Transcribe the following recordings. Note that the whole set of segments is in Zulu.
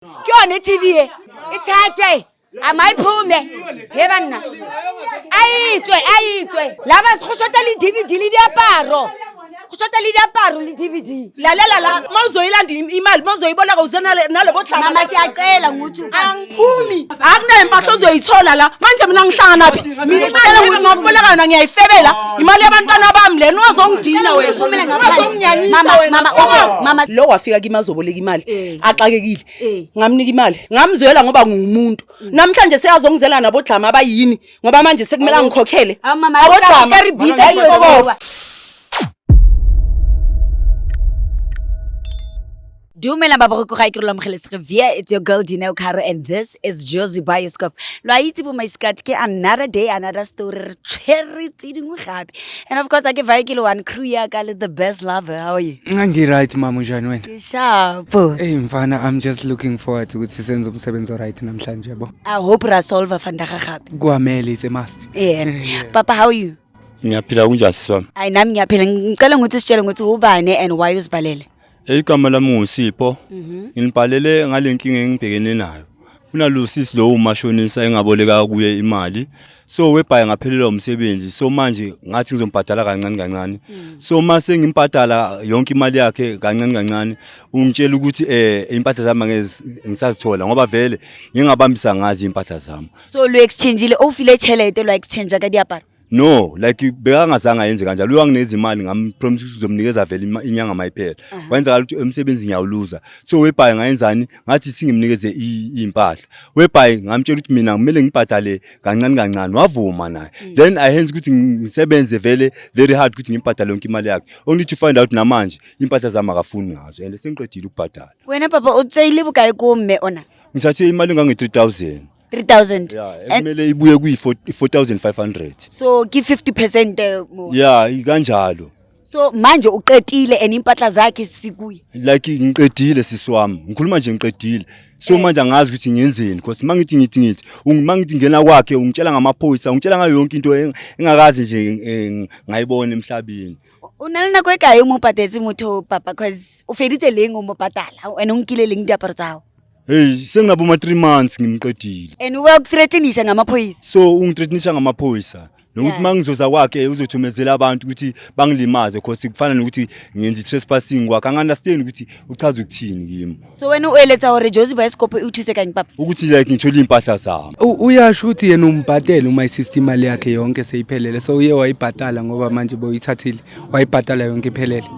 Ke yone TV e e thathe amayiphume he banna a itswe a itswe laba go shota le DVD le diaparo go shota le diaparo le DVD. Lalela la, uma uzoyilanda imali, uma uzoyiboleka uze nalobo hlanga. Mama, siyacela nguthi Angiphumi, akunayo impahla ozoyithola la. Manje mina ngihlangana phi? Mina imali ngakuboleka yona ngiyayifebela. Imali yabantwana bami lena, ungazongidina wena. Uphumele ngaphandle. Ungazonginyanyisa Mama, wena. mama, okay, mama. Lo wafika kimi azoboleka imali, axakekile. Ngamnika imali, ngamzwela ngoba nguwumuntu. Namhlanje seyazongizela nabodlama abayini ngoba manje sekumele angikhokhele. Awu, mama, Abodlama. very bitter. Hayi, fuck off. Dumela baboroko ga ke re lo amogelesege via, it's your girl Dineo Caro and this is Jozi Bioscope. Lo a itse bo maiskat, ke another day, another story, re tshwere tse dingwe gape. And of course a ke vae ke le one, crew ya ka le the best lover. How are you? Ngangi-right, mama, unjani wena? Ke sharp. Hey mfana, I'm just looking forward ukuthi senze umsebenzi oright namhlanje, yabo. I hope ra solve vandag gape. Kwamele, it's a must. Yeah. Papa, how are you? Ngiyaphila, kunjani sisi wami? Ayi, nami ngiyaphila. Ngicela ukuthi sitshele ukuthi ubani and why uzibhalele. Igama lami nguSipho. Nginibhalele ngale nkinga engibhekene nayo. Kunalo sisi lo umashonisa engaboleka kuye imali. So webhaye ngaphelelwa umsebenzi. So manje ngathi ngizombhadala kancane kancane. So mase ngimbhadala yonke imali yakhe kancane kancane, ungitshela ukuthi impahla zami angeze ngisazithola ngoba vele ngingabambisa ngazi impahla zami. So lo exchangeile, o file tšhelete, lo exchange ka diaparo? No, like bekangazange ayenze kanjalo. Uyanginikeza imali, ngampromise ukuthi uzomnikeza vele inyanga mayiphela. Kwenzakala ukuthi emsebenzi ngiyawuluza. So webhayi ngayenzani? Ngathi singimnikeze iy'mpahla. Webhayi ngamtshela ukuthi mina kumele ngibhadale kancane kancane. Wavuma naye. Then I hence ukuthi ngisebenze vele very hard ukuthi ngimbhadale yonke imali yakhe. Only to find out namanje impahla zami akafuni ngazo and sengiqedile ukubhadala. Wena papa, o tseile bokae ko mme ona? Ngithathe imali engange-3000. 3000? Yeah, And ekumele ibuye kuyi-4500. So ke 50% more? Yeah, kanjalo. So manje uqedile and impahla zakhe sikuye? Like ngiqedile, sisi wami, ngikhuluma nje ngiqedile. So manje angazi ukuthi ngiyenzeni because mangithi ngithi mangithi ngena kwakhe ungitshela ngamaphoyisa, ungitshela ngayo yonke into engakazi nje ngayibona emhlabeni. O na le nako e kae o mo patetse motho, papa? Cause o feditse leng o mo patala and o nkile leng diaparo tsa gago? Hey, senginabo ma 3 months ngimqedile. And uyakuthreatenisha ngamaphoyisa? So ungithreatenisha ngamaphoyisa nokuthi mangizoza kwakhe uzothumezela abantu ukuthi bangilimaze because kufana nokuthi ngenza i-trespassing kwakhe. Angi-understand ukuthi uchaza ukuthini kimi. So wena o eletsa gore Jozi Bioscope e o thuse kang, papa? Ukuthi like ngithole iy'mpahla zami. Uyasho ukuthi yena umbhadele uma sister imali yakhe yonke seyiphelele. So uye wayibhadala ngoba manje boyithathile. Wayibhadala yonke iphelele?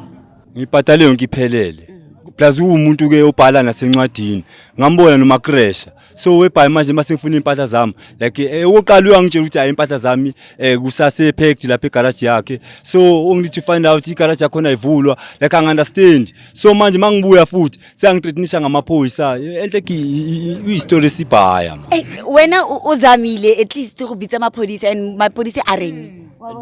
Ngibhadale yonke iphelele, plus uwumuntu ke obhala nasencwadini, ngambona noma kresha. So webhayi manje mase ngifuna impahla zami, like okokuqala uyangitshela ukuthi hayi, impahla zami kusase packed lapha egarage yakhe. So only to find out igarage yakhona ayivulwa. Like angi-understand. So manje mangibuya futhi seyangithreatenisha ngamaphoyisa. Enhle i-story esibhaya, man. Ei, wena o zamile at least go bitsa maphodisa, and maphodisa a reng?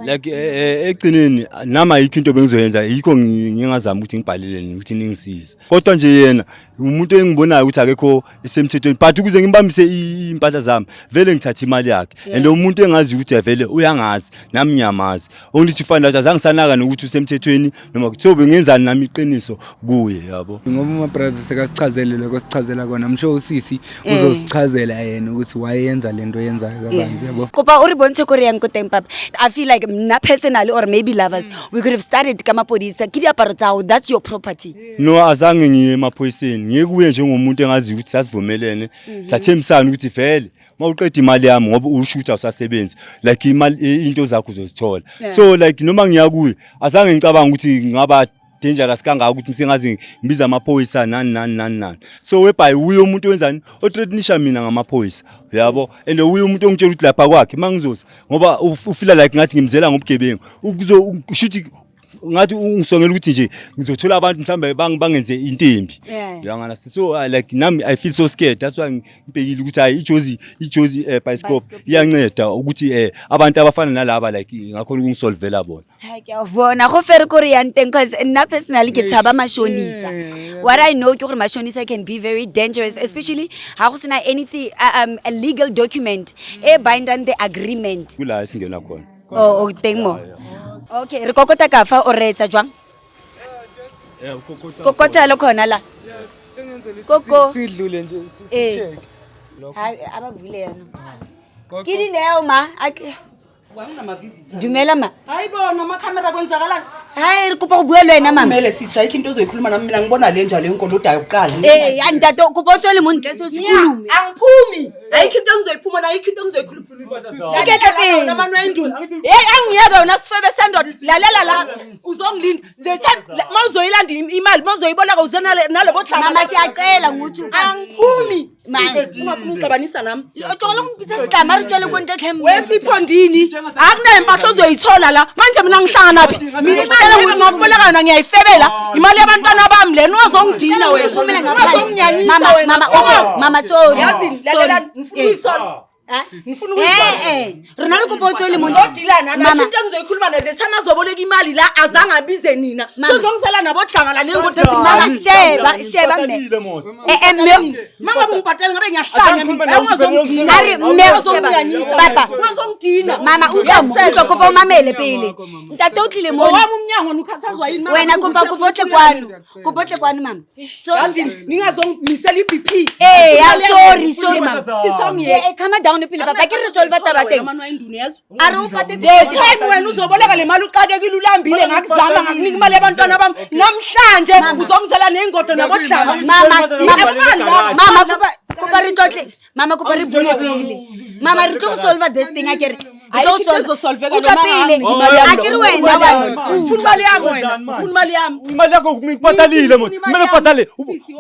Like ekugcineni nami ayikho into bengizoyenza, yikho ngingazami ukuthi ngibhalele ukuthi ningisize, kodwa nje yena umuntu engibonayo ukuthi akekho esemthethweni, but ukuze ngimbambise iy'mpahla zami vele ngithathe imali yakhe and umuntu engaziyo ukuthi vele uyangazi nami ngiyamazi, only to find out azange sanaka nokuthi usemthethweni noma so bengenzani nami iqiniso kuye, yabo. Ngoba uma brother sekasichazele lokho sichazela kona, I'm sure usisi uzosichazela yena ukuthi wayenza lento yenzayo kabanzi, yabo. Kopa o re bontshe ko re yang ko teng, papa. I feel like mna personally or maybe lovers, we could have started ka maphodisa. Ke diaparo tsa gago, that's your property. No, azange ngiye emaphoyiseni, ngiye kuye njengomuntu engaziyo ukuthi sasivumelene, sathembisana ukuthi vele mawuqeda imali yami, ngoba usho ukuthi awusasebenzi, like imali into zakho uzozithola. So like noma ngiya kuye azange ngicabanga ukuthi ngaba dangerous kangaka ukuthi sengaze ngibiza amaphoyisa nani nani nani nani. So webhayi uye umuntu wenzani othreatenisha mina ngamaphoyisa, yabo, and uye umuntu ongitshela ukuthi lapha kwakhe mangizoza ngoba ufila like ngathi ngimzela ngobugebengu, ukuzo shuthi ngathi ungisongela ukuthi nje ngizothola abantu mhlawumbe bangenze intimbi. Uyangana? So like nami I feel so scared. That's why ngibhekile ukuthi hayi, iJozi Bioscope iyanceda ukuthi abantu abafana nalaba like ngakhona ukungisolvela bona. Hai, ke a bona go fere ko re yang teng, cause nna personally ke tshaba mashonisa. What I know ke gore mashonisa can be very dangerous, especially ha go sena anything, a legal document e bindang the agreement. Kula esingena khona. Oh, o teng mo. Okay, re kokota ka fa o reetsa jwang? Kokota le khona la. Bengenzela Gogo. ukuthi sidlule nje Eh. si-check. Lokho. Hayi, abavule yona. Gogo. Ke dineo ma. Dumela ma. Hayi bona amakhamera kwenzakalani? Hayi, re kopa go bua le wena mama. Kumele sisi ayikho into ozoyikhuluma nami, mina ngibona le njalo enkolodayo kuqala. Ee, ya ntate, kopa o tswele mo ntle se se khulume. Angiphumi. Ayikho into engizoyiphuma, ayikho into engizoyikhuluma. Iketla pele. Namani wenduna. Hey, angiyeke wena sifebe sendoda. Lalela la. Uzongilinda. The time mawuzoyilanda imali, mawuzoyiboleka uze nalabo hlanga. Mama, siyacela nguthi Angiphumi. Ma. Ungafuni ukuxabanisa nami. O tlogela go mpitsa setlama, re tswele ko ntle tlhe. Wesiphondini, akunayimpahla ozoyithola la. Manje mina ngihlangana phi? Mina imali ngakuboleka yona ngiyayifebela. Imali yabantwana bami lena, ungazongidina wena. Phumela ngaphandle. Ungazonginyanyisa Mama, wena. mama, okay, mama, sorry. Yazini, lalela, ngifuna Eh. ukuyisola. Ha? Ngifuna ukuyisola. Eh, eh. Rona re kopa o tswele mo ntle. Ngizodila nana, Mama. into engizoyikhuluma naye the time azoboleka imali la azange abize nina. Mama. Sozongisela nabodlanga la nengodo. Mama, sheba, sheba mme. Eh, eh, mme. Mama bungibhadala ngabe ngiyahlanya mina. Ungazongidina. A re mme, Ungazonginyanyisa. Papa. Ungazongidina. Mama, utlwa mo, utlwa, kopa o mamele pele. Ntate o tlile mo. Owami umnyango nukhathazwa yini? Mama? Wena kopa kopa o tle kwano. Kopa o tle kwano mama. So Yazini, ningazongimisela i-BP. Eh, ya, sorry, sorry mama. Sisongiyeke. Eh, eh, calm down pele papa, ke re solve taba teng. Mama wenduna yazi. A re o patetse The time wena uzoboleka le mali uxakekile ulambile, ngakuzama ngakunika imali yabantwana bami. Namhlanje uzongizela nengodo nabodlama. Mama, mama, mama, kopa kopa re tlotle. Mama, kopa re bue pele. Mama, re tlo go solve this thing akere. Re tlo go solve. Utlwa pele. Akere wena wa Ufuna imali yami wena. Ufuna imali yami. Imali yakho ngikubhatalile mos. Kumele ubhatale.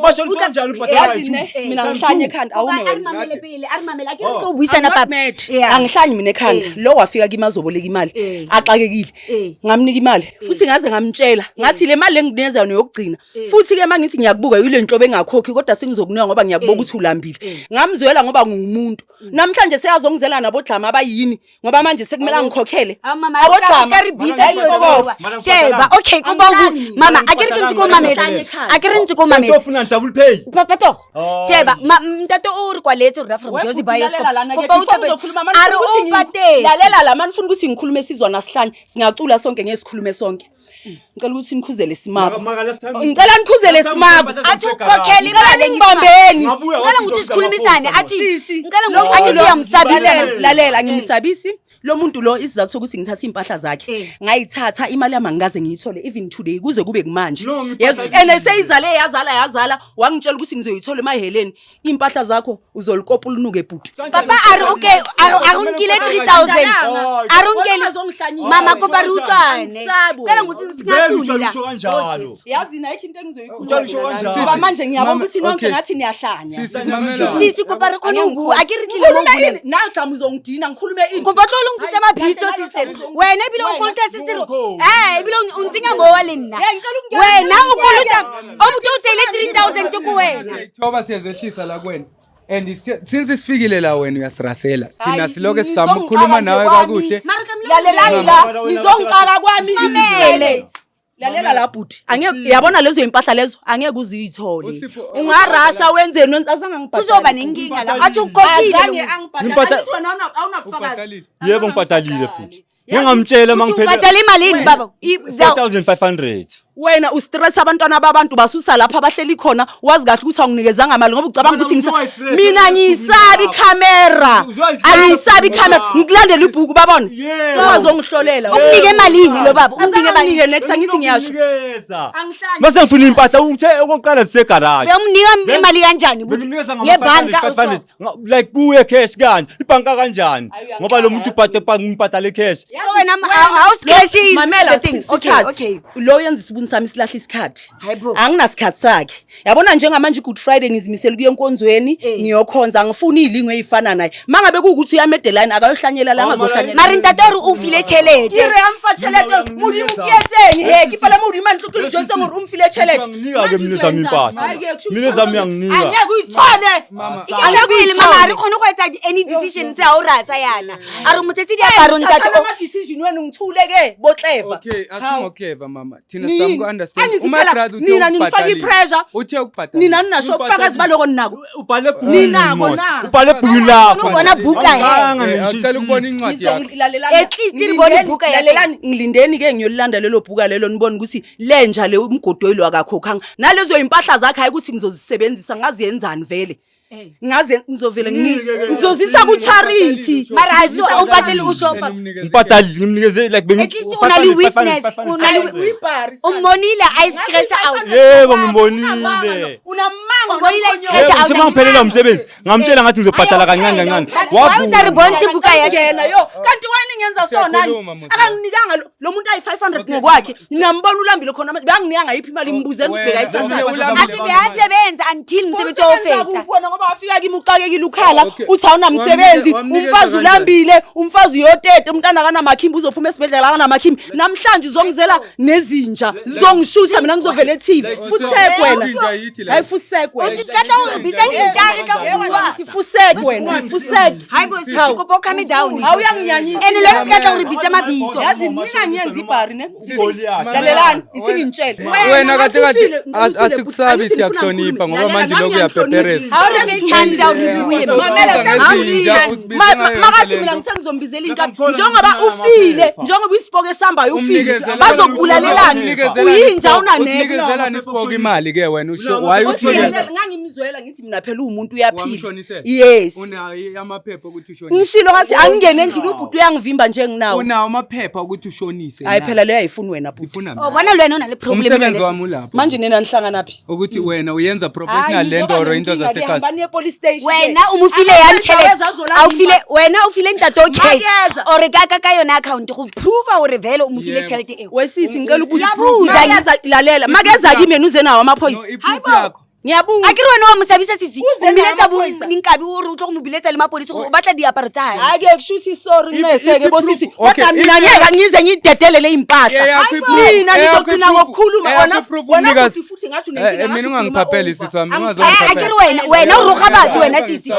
Basho kanjani ubhatala? Yazi ne, mina ngihlanye ekhanda, awume A re wena. mamele pele, a re mamele. Akere re tlo buisana I'm not papa. mad. Yeah. Angihlanyi mina ekhanda. Lo wafika kimi azoboleka imali axakekile, ngamnika imali futhi ngaze ngamtshela ngathi le mali engikunikeza yona yokugcina. Futhi ke mangithi ngiyakubuka yile nhlobo engakhokhi, kodwa sengizokunika ngoba ngiyakubuka ukuthi ulambile. Ngamzwela ngoba nguwumuntu. Namhlanje seyazongizela nabodlama abayini, ngoba manje sekumele angikhokhele. Ah, mama, Abodlama. ka re bitsa Hayi, dilo fuck off. tseo. Sheba, okay, kopa o mama, a ke re ke ntse ko mametse. A ke re ntse ko mametse. Ufuna double pay. Papa togo. Oh. Sheba, ntate o re kwaletse rona from We Jozi futhi lalela lana Bioscope. ke, Kopa o before tlabe- ngizokhuluma, mani A re ngifuna o ukuthi patetse. Lalela la, mani funa ukuthi ngikhulume sizwana sihlanye, singacula sonke, ngeke sikhulume sonke. Ngicela ukuthi nikhuzele simako. Maka, last time- Ngicela nikhuzele Last time simako. ngibamba Athi ukhokhele Ngicela imali. ningibambeni. Ngabuya Ngicela wathi ukuthi uzofika sikhulumisane amaphoyisa. athi Sisi, ngicela lo ukuthi angithi muntu lo- uyamsabisa. Lalela, lalela, ngimsabisi lo muntu lo. Isizathu sokuthi ngithathe iy'mpahla zakhe, ngayithatha imali yami, angikaze ngiyithole even today kuze kube kumanje. No, ngibhadalile. Yes, and seyizale yazala yazala, wangitshela ukuthi ngizoyithola emaheleni iy'mpahla zakho, uzolikopa ulunuke bhuti. Papa a re okay, a re o nkile 3000. A re o nkile. Mama, kopa re utlwane. Angisabi Ngicela wena. ukuthi Vele singathuli utshela la. usho kanjalo. Yazi nayikho into Utshela usho engizoyikhuluma kanjalo. ngoba manje ngiyabona Mama, ukuthi nonke okay. ngathi niyahlanya. Sisi, mamela. Sisi, kopa re kgone go bua. A ke re tlile mo Ngikhulume buleng. ini? Nawe Dlamu uzongidina ngikhulume ini? Kopa tlo lo mpitsa mabitso sister. Wena ebile o kolota sister. Eh, ebile o ntsenya mowa le nna. Yeah, ngicela ukungena. Wena o kolota. O botse o tseile 3000 ke ko wena. Siyayithoba, siyazehlisa la kuwena. And since sifikile la wena uyasirasela. Thina Hayi, siloke sizama nizongixaka ukukhuluma nje nawe kwami. kakuhle. Mara tlamehile Lalelani Mama, la, wena nizongixaka kwami. Mamele. Lalela la bhuti, angeke yabona lezo impahla lezo, angeke uzuyithole. Usipho- Ungarasa wenzeni wenze, azange angibhadale. Kuzoba nenkinga la. Athi ukhokhile. Azange lo muntu. angibhadale. Ngibhadala- Angithi wena awunabufakazi. Ubhadalile. Yebo, ngibhadalile bhuti. Ngingamtshela Uthi mangiphele ubhadala imalini baba? 4500. Wena ustress abantwana babantu, basusa lapha abahleli khona, wazi kahle ukuthi awunginikezanga mali ngoba ucabanga Wena ukuthi uzwa i-stress, mina ngiyisabi ikhamera. Uzwa i-stress. Angiyisabi ikhamera, ngikulandela ibhuku babone. Yeah. Ungazongihlolela. Ukunike malini lo baba? Ukunike Azange malini? anginike next, angithi ngiyasho. Ngiyasho. Angihlanyi. Mase ngifuna impahla, ungithe okokuqala sisegaraji. Uyamnika imali kanjani buthi? Benginikeza Ngebhanka ngama-500, like kuye cash kanje, ibhanka kanjani? Ngoba lo muntu ubhade ngibhadale cash. So wena awusikheshile Mamela, the thing. Okay, sweetheart, okay. lo yenza isibuni sami silahla isikhathi. Hayi bo. Anginasikhathi sakhe. Yabona njengamanje i-Good Friday, ngizimisele kuye enkonzweni, ngiyokhonza, angifuni iy'lingo ey'fana naye. Mangabe kuwukuthi uyamedelane, akayohlanyela la angazohlanyela. Mara ntate o re o file tjhelete. Ke re a mfa tjhelete, Modimo ke etseng he? Ke fela Modimo a ntlo ke le jwetseng hore o mfile tjhelete. Uyanginika-ke mina ezami impahla. Hayi-ke, kusho Mina ukuthi ezami uyanginika. Angeke uyithole. Mama. Iketsapele mama ha re kgone go etsa any decision tse a o rasa yana a re motsetse diaparo ntate o Ama-decision wena ungithule ke botleva. Okay, asingokleva mama. Thina Nini? sizama uku-understand. Angithi Uma phela brother uthe nina ningifaka ukubhatalile. i-pressure. Uthe ukubhatalile. Nina ninasho ubufakazi baloko ninako. Ubhale ebhukwini Ninako mos. na? Ubhale ebhukwini lakho. Ubona buka he. Awuzange Eh, ngisho awucela ukubona incwadi yakho. Lalelani. At least ngibone ibhuka yakhe. Lalelani, ngilindeni ke ngiyolilanda lelo bhuka lelo nibone ukuthi lenja le umgodoyi lo akakhokhanga. Nalezo impahla zakhe hayi ukuthi ngizozisebenzisa ngaziyenzani vele. Ngaze ngizovele ngizozisa ku charity. Mara ha so o patele o shopa. Ngibhatalile ngimnikeze like bengi At least o na le witness, o na le O mmonile a scratch out. Yebo, ngimbonile. Unamanga. Umbonile unamkhonyovu. i-scratch Yebo, out. semangiphelelwa umsebenzi ngamtshela ngathi ngizobhadala kancane kancane. Why usa re bontshe buka yakhe? Ngena yo kanti wena ngenza so nani Siyakhuluma, Musa. akanginikanga lo muntu ayi 500 ngokwakhe nambona ulambile khona manje banginika ngayiphi imali ngibuzeni Wena, ubheka ayithatha ulambile. Athi beyasebenza until msebenzi o fetsa. Ubona ngoba wafika kimi uxakekile ukhala Okay. uthi awunamsebenzi Wamnikeza umfazi kanjani? ulambile umfazi uyoteta umntana akanamakhimbi uzophuma esibhedlela akanamakhimbi namhlanje uzongizela nezinja zizongishutha mina ngizovela e-TV futsek wena Izinja yithi la. hayi futsek O wena se ka tla gore bitsa dintja re tla go bua. futsek wena futsek Hayi bo sisi kopa o calm down. Hawu uyanginyanyisa. Ene le se ka tla gore bitsa mabitso. Yazi mina ngiyenza ibhari ne. Goliath. Lalelani isingintshele. Wena kahle kahle asikusabi siyakuhlonipha ngoba manje lokhu uyapepereza. Ha o re fe chance ya hore re bue. Mamela Ngezinja, sengifile. usibiza Ma- ngayo Makathi yonke mina lento. ngithe ngizombizela inkabi njengoba ufile njengoba uyisipoke esambayo ufile Umnikezela- bazokubulalelani Umnikezela uyinja isipoko- awunanex. Umnikezela isipoko imali ke wena usho why uthini? Ngangimzwela ngithi mina phela uwumuntu uyaphila. Wamshonisela? Yes. Unayo amaphepha ukuthi ushonise. Ngishilo ngathi angingene endlini ubhuti uyangivimba njenginawo. Unawo amaphepha ukuthi ushonise. Hayi na? phela leyo ayifuni wena bhuti. Ifuna mina. O bona le wena o na le problem. Umsebenzi wami ulapho. Manje nina nihlangana phi? Ukuthi wena uyenza professional le nto or into zasekhasi. Hambani e-police station. Wena o mo file yang tjhelete. A o file wena o file ntate o cash Makeza. or ka yona account go prove hore vele o mo file Yebo. tjhelete eo. Wesisi ngicela ukubuza. Ngiyabuza. Makeza lalela. Makeza kimi yena uze nawo No, amaphoyisa. i-proof yakho. Ngiyabuza. A ke re wena wa mo sabisa sisi. Uze O mmiletsa nawo bo amaphoyisa. dinkabi o re o tlo go mo biletsa le mapodisi gore o batla diaparo tsa hae. Hayi ke kushuthi sorry ncese ke If bosisi. i-proof- okay, Kodwa mina if- ngeke ngize ngidedele impahla. Eyakho i-proof- Mina eyakho ngizogcina i-proof- ngokukhuluma eyakho wona i-proof wena umnikazi- futhi futhi ngathi Eh, unenkinga. eh, mina ngathi ungangiphapheli ukhuluma sisi wami, over. ungazongiphaphela. A ke re wena o roga batho wena sisi.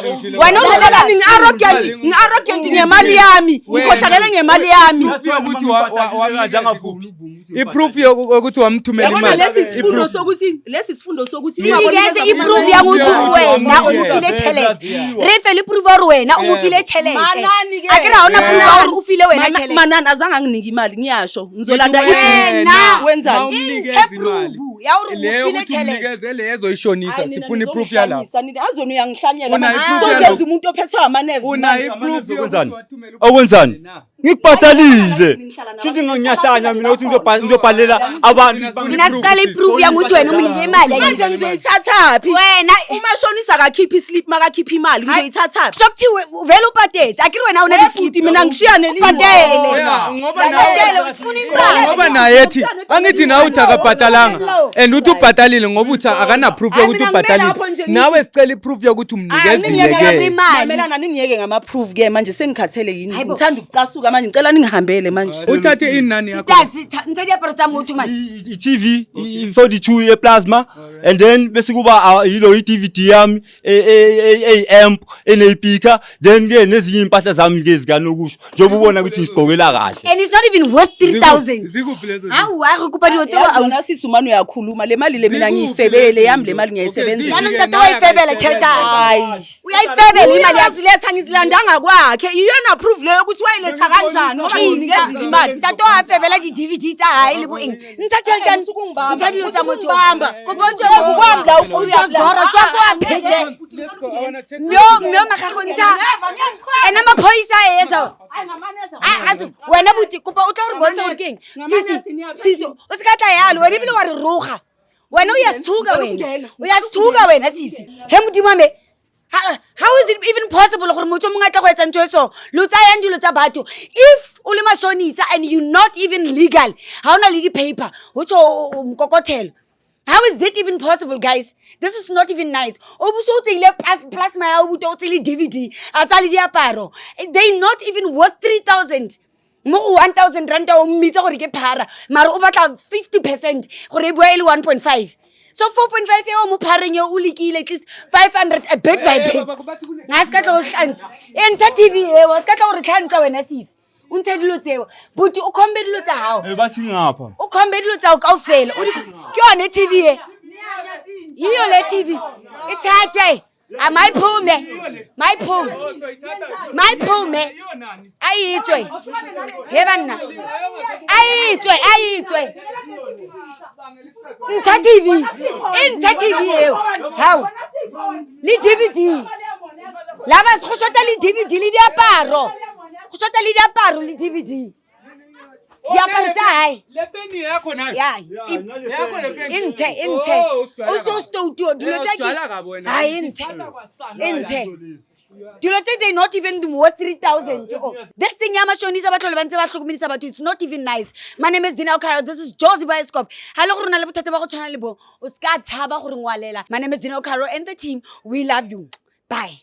Wena o roga Lalelani batho. ngi-arrogant, ngi-arrogant ngemali yami. Wena- Ngikhohlakele ngemali yami. I-proof yokuthi i-proof yokuthi wamthumela Yabona imali. lesi sifundo I-proof. sokuthi lesi sifundo sokuthi Nikeze i-proof ya ngokuthi wena o mo file tjhelete. Re fe le proof ya hore wena o mo file tjhelete. Manani ke. A ke re ha ona proof ya hore o file wena Mana- tjhelete. Manani azange anginike imali ngiyasho. Ngizolanda Wena. Wenzani? Mawumnikeza Mphe proof imali. ya hore o mo Leyo file ukuthi tjhelete. umnikeze leyo ezoyishonisa Hayi, nina sifuna i-proof yalapho. nizongihlanyisa, nina azona uyangihlanyela Unayo manje. i-proof Sozenza yalokho? umuntu ophethwe ama-nerves Unayo manje. i-proof yokuthi Okwenzani? wathumela Okwenzani? na? Ngikubhatalile. Shuthi ngiyahlanya mina ukuthi ngizobhalela abantu. Thina siqala i-proof ya ngokuthi wena o mo nike imali. Manje ngizoyithathaphi? Wena Umashonisa akakhiphi islip makakhipha imali ngizoyithathaphi? sokuthi vele upatetse. A ke re wena ha o na Futhi di-slip. mina ngishiya nelinye. Upatele. Yeah, ngoba nawe Upatele usifuna imali. ngoba naye ethi angithi nawe uthi akabhatalanga and uthi ubhatalile ngoba uthi akana proof Hayi, yokuthi mina ngimele ubhatalile lapho nje ngithi- nawe sicela i-proof yokuthi umnikezile niniyeke ke imali. Mamelana ningiyeke ngama-proof ke manje sengikhathele yini Hayibo. ngithanda ukucasuka manje ngicela ningihambele manje uthathe inani yakho Sisters, ntsha diaparo tsa motho man. I-TV i-42 ye-plasma and then bese kuba yilo i-DVD yami eyi-amp eneyipika then ke nezinye iy'mpahla zami ke zikanokusho njengoba ubona ukuthi ngizigqokela kahle. And it's not even worth 3000. Zikuphi lezo Hawu, ha re kopa dilo tseo Yazi wena ausi. sisi umane uyakhuluma le mali le mina Zikuphi ngiyifebele lezo yami le mali zinto? ngiyayisebenzela. Okay, Yaani ntate wa e febela tjhelete ya hae. Hayi. Uyayifebela imali yakhe. Uyaziletha ngizilandanga kwakhe iyona proof leyo ukuthi wayiletha kanjani ngoba nginikezile imali. Ntate wa febela di-DVD tsa hae le bo eng. Ntsha tjhelete ya- ntsha dilo tsa motho. Kopa o tswe mo- Ukwami la ufuna O tswe sgora, tswa kwa pheke. Let's go, I wanna check. Mme magago ntsha. Ena maphodisa a etsa. A aso wena buti kopa o tla gore bontsha gore ke eng. Sisi, sisi, o se ka tla yalo wena ebile wa re roga. Wena o ya sethuka wena. O ya sethuka wena sisi. He modimo wa me. How is it even possible gore motho o mongwe a tla go etsa ntho e so? Lo tsayang dilo tsa batho. If o le mashonisa and you not even legal, ha ona le di-paper, ho tjho o mokokotelo. How is it even possible, guys? This is not even nice. O buso o tseile plasma ya o buta o tseile DVD, a tsaya le diaparo. They not even worth 3000. Mo go R1000 o mmitsa gore ke phara, mare o batla 50% gore e bua e le 1.5. So 4.5 eo mo phareng eo o lekile at least 500 a bit by bit. Nga se ka tla go tlhantsa. E ntsha TV eo, a se ka tla gore tlhantsa wena sisi. O ntshe dilo tseo. Buti, o khombe dilo tsa gago. Eh, bathi ngapha. O khombe dilo tsa gago kaofela. O di ke yone TV e. Yiyo le TV. Ithathe. A mayiphume. Mayiphume. Mayiphume. Ayitswe. He banna. Ayitswe, ayitswe. Ntsha TV. E ntsha TV eo. Hao. Le DVD. Laba go shota le DVD le diaparo. Go shota le diaparo le DVD. Diaparo tsa hae. Le feni yakho nayo. Ya. Yakho le feni. E ntshe, e ntshe. Oh, O so stoutu dilo tsa Usijwayela ke. kabi wena. Ha e ntshe. E ntshe. Dilo tse they not even worth 3000. Oh. This thing ya mashonisa, ba tlhole ba ntse ba hlokomedisa batho, it's not even nice. My name is Dineo Caro. This is Jozi Bioscope. Ha le gore o na le bothata ba go tshwana le bo, o ska tshaba gore ngwalela. My name is Dineo Caro and the team, we love you. Bye.